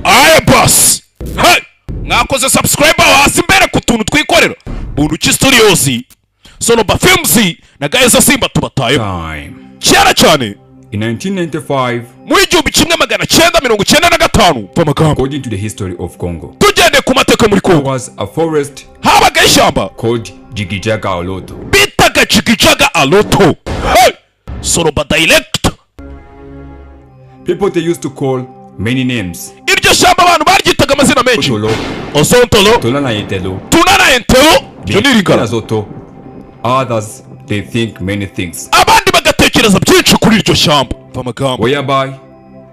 Aya basi, hey! Mwakoze subscribe aho hasi mbere ku tuntu twikorera Bunduki Studios, Soloba Films na Gaeza Simba tubatayeho. Time. Kera cyane. In 1995, Muri 1995, mva amagambo, according to the history of Congo, tugendeye ku mateka muri there Kongo, was a forest habagaho ishyamba called Jigijaga Oloto. Bitaga Jigijaga Aloto. Hey! Soroba Direct. People, they used to call many names. Iryo shyamba abantu baryitaga amazina menshi. Otolo, Osontolo, Tolana Yetelo, Tunana Entelo, iryo ni iringana. Zoto. Others, they think many things. Abandi bagatekereza byinshi kuri iryo shyamba, mva amagambo. Whereby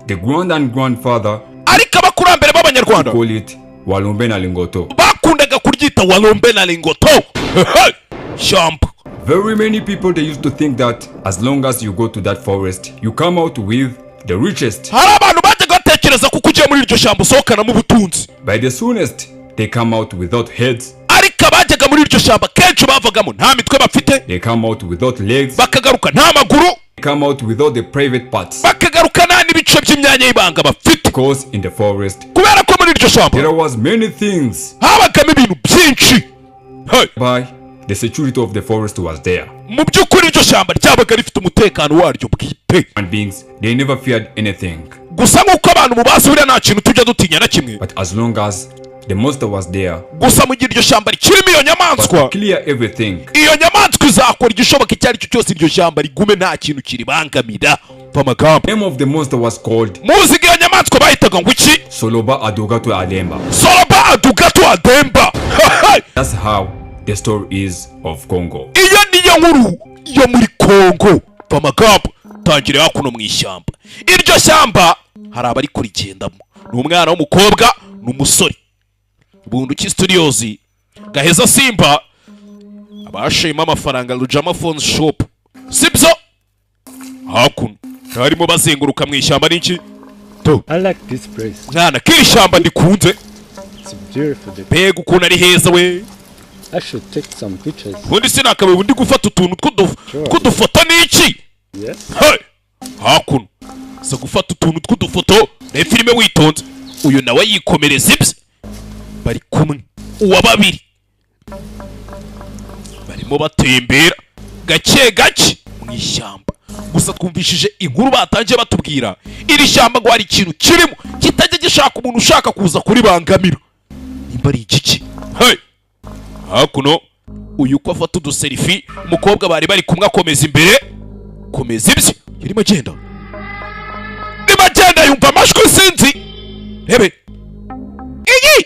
the grand and grandfather Ariko abakurambere b'Abanyarwanda call it Walumbe na Lingoto. bakundaga kuryita Walombe na Lingoto. Hey! Shyamba. Very many people, they used to think that as long as you go to that forest, you come out with the richest. Hari abantu bajyaga batekereza kuko ugiye muri iryo shyamba usohokanamo ubutunzi. By the soonest, they come out without heads, Ariko abajyaga muri iryo shyamba kenshi bavagamo nta mitwe bafite, they come out without legs, bakagaruka nta maguru, they come out without the private parts. Bakagaruka nta n'ibice by'imyanya y'ibanga bafite. Because in the forest, Kubera ko muri iryo shyamba there was many things. habagamo ibintu byinshi. Hey! By the security of the forest was there. Mu by'ukuri iryo shyamba ryabaga rifite umutekano waryo bwite. Human beings, they never feared anything. Gusa nk'uko abantu mubazi, buriya nta kintu tujya dutinya na kimwe. But as long as the monster was there, Gusa mu gihe iryo shyamba rikirimo iyo nyamaswa, but clear everything. iyo nyamaswa izakora igishoboka icyo ari cyo cyose iryo shyamba rigume nta kintu kiribangamira, mva amagambo. Name of the monster was called Muzi ko iyo nyamaswa bahitaga ngo iki? Soloba Adogato Alemba. Soroba Adugato Ademba. That's how the story is of Congo. Iyo niyo nkuru yo muri Kongo, mva amagambo. Tangire hakuno mu ishyamba. Iryo shyamba hari abari kurigendamo, ni umwana w'umukobwa n'umusore. Bunduki Studios, Gaheza Simba, abashima amafaranga Rujama Phone Shop, sibyo? Hakuno barimo bazenguruka mu ishyamba n'iki to. I like this place. Mwana, k'iri shyamba ndikunze. It's beautiful. Mbega ukuntu ari heza we! I should take some pictures. Ubundi sinakabaye undi gufata utuntu tw'udufoto n'iki. Yes. Hey! Hakuno za gufata utuntu tw'udufoto, reba filime witonze. Uyu nawe yikomereza ibye, bari kumwe uwa babiri, barimo batembera gake gake mu ishyamba. Gusa twumvishije inkuru batangiye batubwira, iri shyamba ngo hari ikintu kirimo kitajya gishaka umuntu ushaka kuza kuribangamira, nimba ari igiki. Hey! Hakuno uyu uko afata uduselfie, umukobwa bari bari kumwe akomeza imbere, komeza ibye. Yarimo agenda, arimo agenda, yumva amajwi, sinzi, rebe iyi,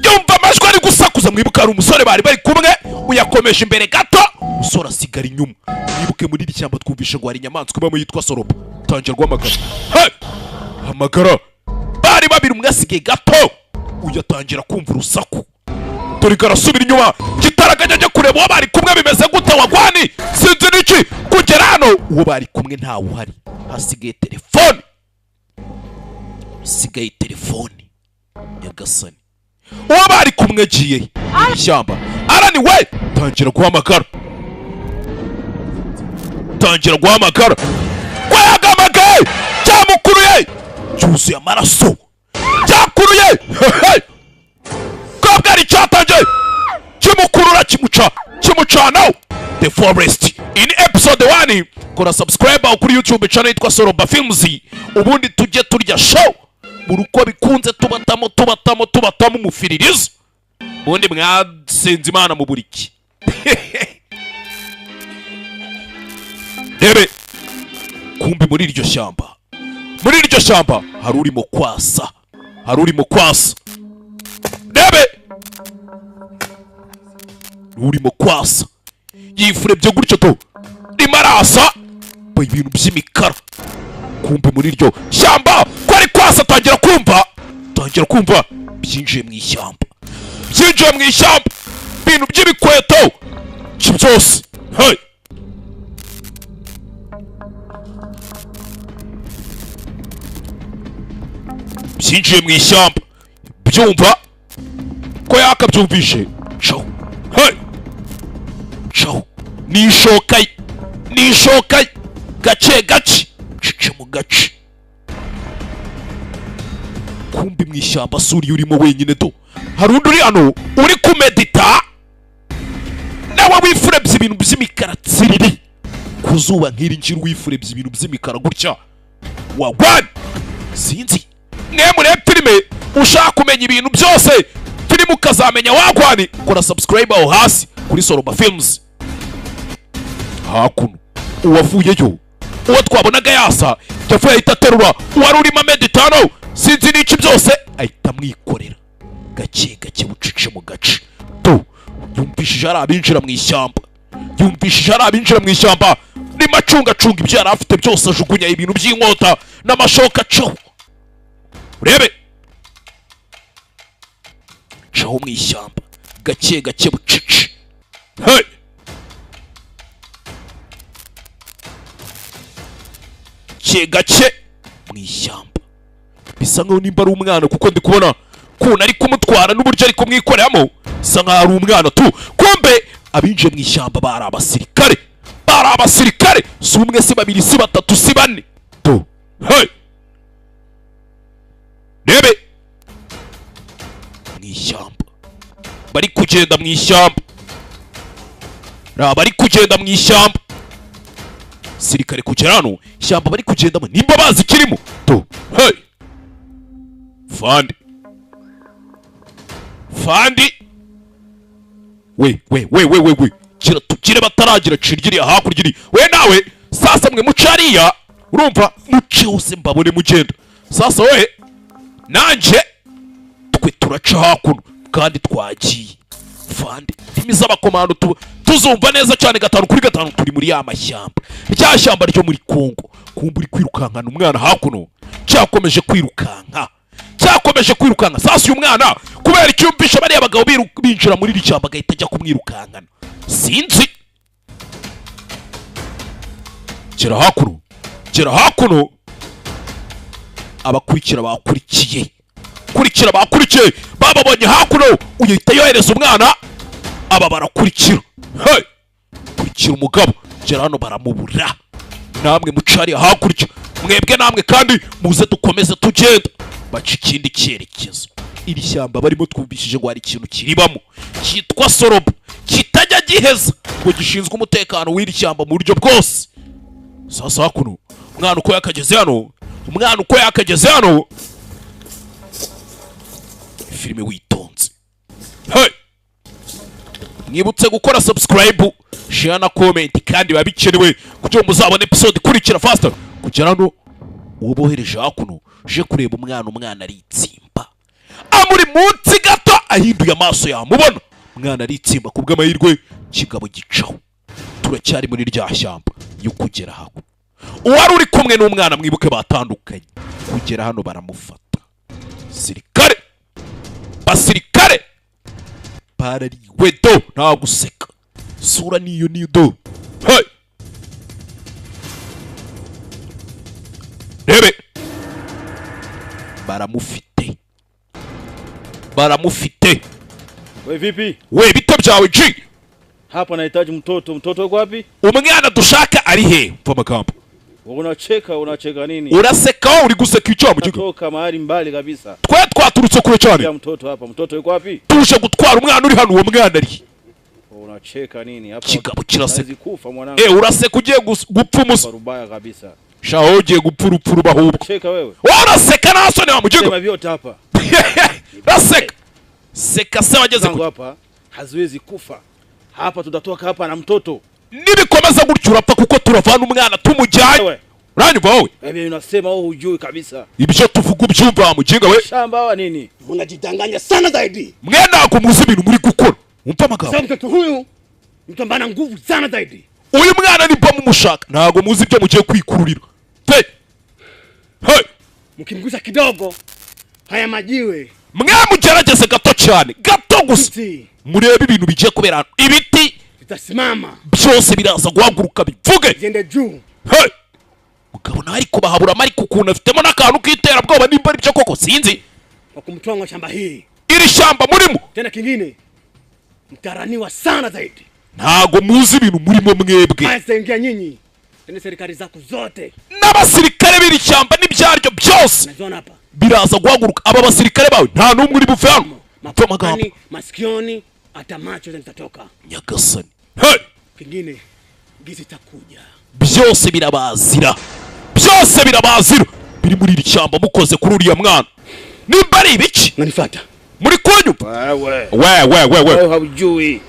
yumva amajwi ari gusakuza. Mwibuke hari umusore bari bari kumwe, uyakomeje imbere gato, umusore asigara inyuma. Mwibuke muri iri shyamba twumvishe ngo hari inyamaswa ibamo yitwa soropa. Tangira guhamagara. Hey! Hamagara. Bari babiri, umwe asigaye gato, uyu atangira kumva urusaku. Dore karasubira inyuma kitaraganya ajya kureba uwo bari kumwe bimeze gute, wagwani, sinzi n'iki. Kugera hano uwo bari kumwe ntawe uhari, hasigaye telefone, hasigaye telefone. Nyagasani, uwo bari kumwe agiye he? Mu ishyamba arani we. Tangira guhamagara, tangira guhamagara. Ko yagamagaye cyamukuruye, cyuzuye amaraso, cyakuruye. Hey! Ko bwari cyatangiye kimukurura, kimuca, kimucanaho. The Forest in episode 1. Kora subscribe aho kuri YouTube channel yitwa Soroba Films, ubundi tujye turya show buri uko bikunze, tubatamo, tubatamo, tubatamo umufiririzo. Ubundi mwasenze Imana mu buriki. Rebe kumbi muri iryo shyamba, muri iryo shyamba hari urimo kwasa, hari urimo kwasa. Rebe urimo kwasa, yifurebye gutyo to, rimwe arasa ibintu by'imikara. Kumbi muri iryo shyamba ko ari kwasa, atangira kumva, atangira kumva byinjiye mu ishyamba, byinjiye mu ishyamba ibintu by'ibikweto byose. Hey! Byinjiye mu ishyamba, byumva ko yakabyumvishe. Caho, hey! Caho nishoka ye, nishoka ye, gake gake, cice mu gace. Kumbi mu ishyamba suri urimo wenyine do. Hari undi uri hano uri kumedita nawe wifurebye ibintu by'imikara tsiriri. Kuzuba nk'iri ngira wifurebye ibintu by'imikara gutya. Wagwan sinzi. Mwe murebe filime ushaka kumenya ibintu byose filime ukazamenya wagwani. Kora subscribe aho hasi kuri Soroba Films. Hakuno uwavuyeyo uwo twabonaga yasa yavuye ahita aterura uwari urimo meditano sinzi n'iki byose ahita amwikorera gake gake bucece mu gace to. Yumvishije ari abinjira mu ishyamba, yumvishije ari abinjira mu ishyamba nima acungacunga ibyo yari afite byose, ajugunya ibintu by'inkota n'amashoka acaho. Urebe caho mu ishyamba gake gake bucece. Hey! Gake gake mu ishyamba bisa nkaho nimba ari umwana, kuko ndi kubona kuntu ari kumutwara n'uburyo ari kumwikoreramo bisa nkaho ari umwana tu. Kumbe abinjiye mu ishyamba bari abasirikare, bari abasirikare, si umwe si babiri si batatu si bane tu. Hey! Rebe mu ishyamba bari kugenda mu ishyamba, bari kugenda mu ishyamba sirikare kugera hano ishyamba bari kugendamo nimba bazi kirimo tu. Hey! Fandi fandi we we we we we we kira tukire bataragira cirgiriya hakurya iri we nawe sasa mwe mucariya urumva muce hose mbabone mugenda. Sasa we nanje twe turaca hakuno kandi twagiye. Fandi ndimi z'abakomando tuzumva neza cyane 5 kuri 5 turi muri ya mashyamba, rya shyamba ryo muri Kongo. Kumba uri kwirukankana umwana hakuno cyakomeje kwirukanka, cyakomeje kwirukanka. Sasa uyu mwana kubera icyumvisha bariya bagabo binjira muri iri shyamba agahita ajya kumwirukankana sinzi. Gera hakuno, gera hakuno, abakurikira bakurikiye, kurikira bakurikiye bababonye hakuno, uyita yohereza umwana aba barakurikira. Hey! Kurikira umugabo gera hano baramubura. Namwe mucari hakurya mwebwe namwe kandi muze dukomeze tugenda. Baca ikindi cyerekezo. Iri shyamba barimo twumvishije ngo hari ikintu kiribamo cyitwa Soroba kitajya giheza ngo gishinzwe umutekano w'iri shyamba mu buryo bwose. Sasa hakuno umwana uko yakageze hano, umwana uko yakageze hano, filime witonze. Hey! Mwibutse gukora subscribe, share na comment kandi babikenewe kugira ngo muzabone episode ikurikira faster. Kugera hano uwo bohereje hakuno je kureba umwana, umwana aritsimba amuri munsi gato ahinduye amaso yamubona umwana aritsimba. Kubw'amahirwe kigabo gicaho. Turacyari muri rya shyamba yo kugera hakuno. Uwari uri kumwe n'umwana mwibuke batandukanye, kugera hano baramufata. Sirikare basirikare barariwe do, nta guseka sura niyo niyo do. Hey! Rebe baramufite, baramufite. We vipi? We bite byawe G? Hapa nahitaji mtoto. Mtoto yuko wapi? Umwana dushaka ari he? Mva amagambo. Unacheka, unacheka nini? Uraseka uri guseka icyo mugiga? Natoka mahali mbali kabisa. Twe twaturutse kure cyane. Ya mtoto hapa. Mtoto yuko wapi? Tuje gutwara umwana uri hano, uwo mwana ari. Unacheka nini hapa? Kigabo kiraseka. Kufa mwanangu. Uraseka ugiye gupfa umusa. Rubaya kabisa. Shaho ugiye gupfa urupfu rubahubwo. Cheka wewe. Uraseka naso ni mugiga. Sema vyote hapa. Uraseka. Seka se wageze ku hapa haziwezi kufa. Hapa tutatoka hapa na mtoto. Nibikomeza gutyo urapfa kuko turavana umwana tumujyanye. Uranyumva wowe? Wewe unasema wewe hujui kabisa. Ibyo tuvuga ubyumva muginga we. Shamba wa nini? Unajidanganya sana zaidi. Mwe ntabwo muzi ibintu muri gukora. Umva amagambo. Sasa mtoto huyu mtu ambaye ana nguvu sana zaidi. Uyu mwana ni mba mumushaka. Ntabwo muzi ibyo mugiye kwikururira. Hey! Hey! Mkimgusa kidogo haya majiwe. Mwe mugerageze gato cyane, gato gusa. Murebe ibintu bigiye kubera hano. Ibiti bitasimama. Byose biraza guhaguruka bivuge. Gende juu. Hey! Mugabo nawe ariko bahabura ariko ukuntu afitemo n'akantu k'iterabwoba nimba ari byo koko sinzi. Wakumtoa shamba hii. Iri shamba murimo. Tena kingine mtaraniwa sana zaidi. Ntago muzi ibintu murimo mwebwe. Haya nyinyi. Tena serikali zako zote. N'abasirikare b'iri shyamba n'ibyaryo byose. Naziona hapa. Biraza guhaguruka. Aba basirikare bawe nta n'umwe uri buve hano. Mva amagambo. Mapuani, masikioni, hata macho zitatoka. Nyagasani, hey! Kingine giza itakuja. Byose birabazira, byose birabazira biri muri iri shyamba. Mukoze kuri uriya mwana, nimba ari ibiki? Unanifuata? Muri kunyumva? Wewe. We we we we. Wewe haujui.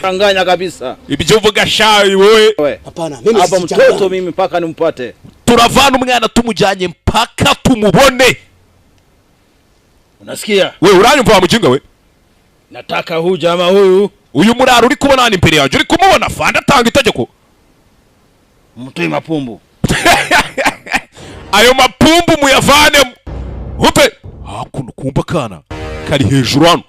Changanya kabisa. Ibyo uvuga shayi wowe. Wewe. Hapana, mimi Hapa sisichanganya. mtoto mimi mpaka nimpate. Turavana umwana tumujyanye mpaka tumubone. Unasikia? We, uranyumva wa mujinga we? Nataka huyu jamaa huyu Uyu muraro uri kubona hano imbere yanjye, uri kumubona? Fanda atanga itegeko. Mtoe mapumbu. Ayo mapumbu muyavanemo upe hakuno. Kumva akana kari hejuru hano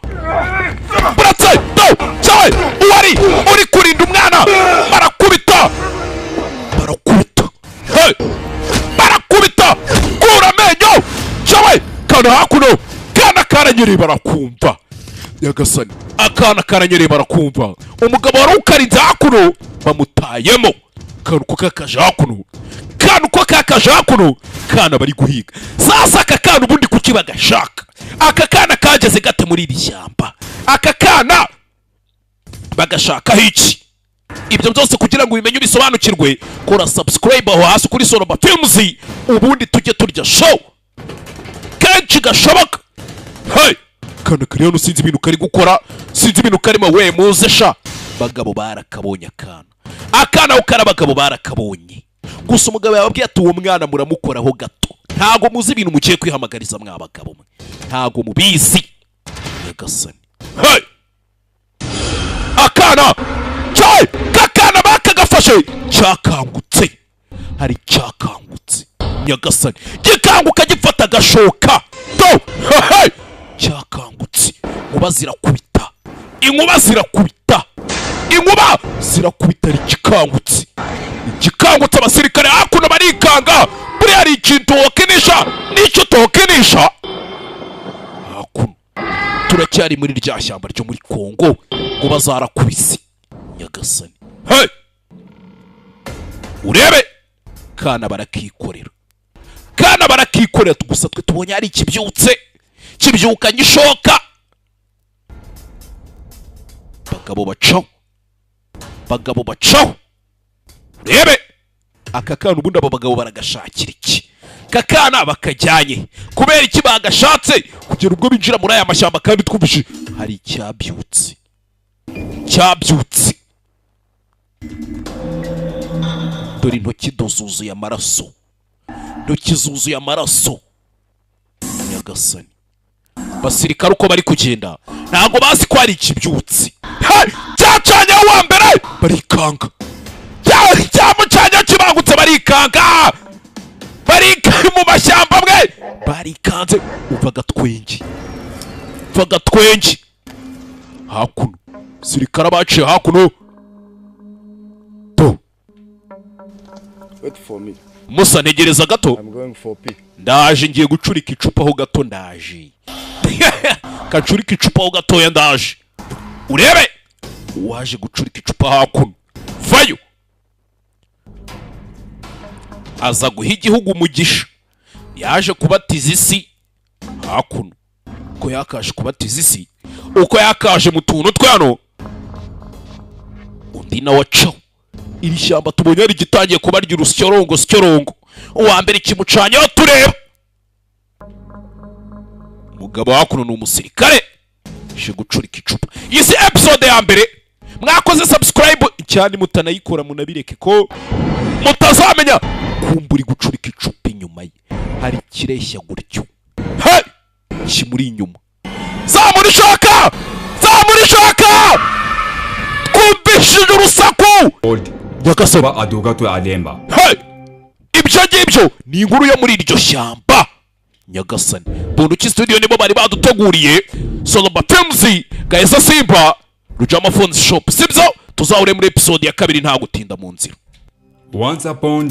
buratse do cyawe. Uwari uri kurinda umwana barakubita, barakubita, hey! Barakubita, kura amenyo cyawe. Kana hakuno, kana karanyereye, barakumva. Nyagasani, akana karanyereye, barakumva. Umugabo wari ukarinze hakuno bamutayemo kantu ko kakaje hakuno, kantu ko kakaje hakuno. Kana bari guhiga. Sasa aka kana ubundi kuki bagashaka? Aka kana kageze gate muri iri shyamba? Aka kana bagashakaho iki? Ibyo byose kugira ngo ubimenye, ubisobanukirwe, kora subscribe aho hasi kuri Soroma Films, ubundi tujye turya show kenshi gashoboka. Hey! Kana kari hano, sinzi ibintu kari gukora, sinzi ibintu karimo. We, muze sha. Bagabo barakabonye akana, akana ko kari abagabo barakabonye. Gusa umugabo yababwiye ati: "Uwo mwana muramukoraho gato, ntago muzi ibintu mugiye kwihamagariza mwa bagabo mwe, ntago mubizi." Nyagasani, hey! Akana cyayi kakana bakagafashe, cyakangutse, hari cyakangutse. Nyagasani, gikanguka gifata agashoka do. Hey! Cyakangutse, inkuba zirakubita, inkuba zirakubita, inkuba zirakubita, ari igikangutse, igikangutse. Abasirikare hakuno barikanga. Buriya hari ikintu wokinisha n'icyo utokinisha. Hakuno turacyari muri rya shyamba ryo muri Kongo ngo bazarakubise. Nyagasani, hey! Urebe kana barakikorera, kana barakikorera. Gusa twe tubonye hari ikibyutse, kibyukanye ishoka. Bagabo bacaho, bagabo bacaho. Urebe aka kana, ubundi aba bagabo baragashakira iki? Aka kana bakajyanye kubera iki? Bagashatse kugera ubwo binjira muri aya mashyamba kandi twumvise hari icyabyutse, cyabyutse. Dore intoki do zuzuye amaraso, intoki zuzuye amaraso. Nyagasani, basirikare uko bari kugenda ntabwo bazi ko hari ikibyutsi. Hey! Cyacanye uwa mbere barikanga. Cyamucanye kibangutse, barikanga, barika mu mashyamba amwe barikanze. Umva agatwenge, umva agatwenge. Hakuno sirikare abaciye hakuno to. Wait for me. Musa, ntegereza gato. I'm going for pee. Ndaje, ngiye gucurika icupa ho gato, ndaje kacurika icupa ho gatoya, ndaje. Urebe uwaje gucurika icupa hakuno, vayo aza guha igihugu umugisha. Yaje kubatiza isi hakuno, uko yakaje kubatiza isi, uko yakaje mu tuntu twe hano. Undi nawe acaho. Iri shyamba tubonye hari igitangiye kuba ry'urusyorongo syorongo. Uwa mbere kimucanyeho tureba. Umugabo hakuno ni umusirikare, je gucurika icupa. Iyi si episode ya mbere. Mwakoze subscribe cyane, mutanayikora munabireke ko mutazamenya. Kumbura gucurika icupa, inyuma ye hari ikireshya gutyo. Hey! Kimuri inyuma. Zamura ishoka, zamura ishoka! Twumvishije urusaku. Old Nyagasani. Ba Adogato Alemba. Hey! Ibyo ngibyo ni inkuru yo muri iryo shyamba. Nyagasani, Bunduki Studio nibo bari baduteguriye. Soloba Films, Gaheza Simba, Rujama Phones Shop. Sibyo, tuzahure muri episode ya kabiri, nta gutinda mu nzira. Once upon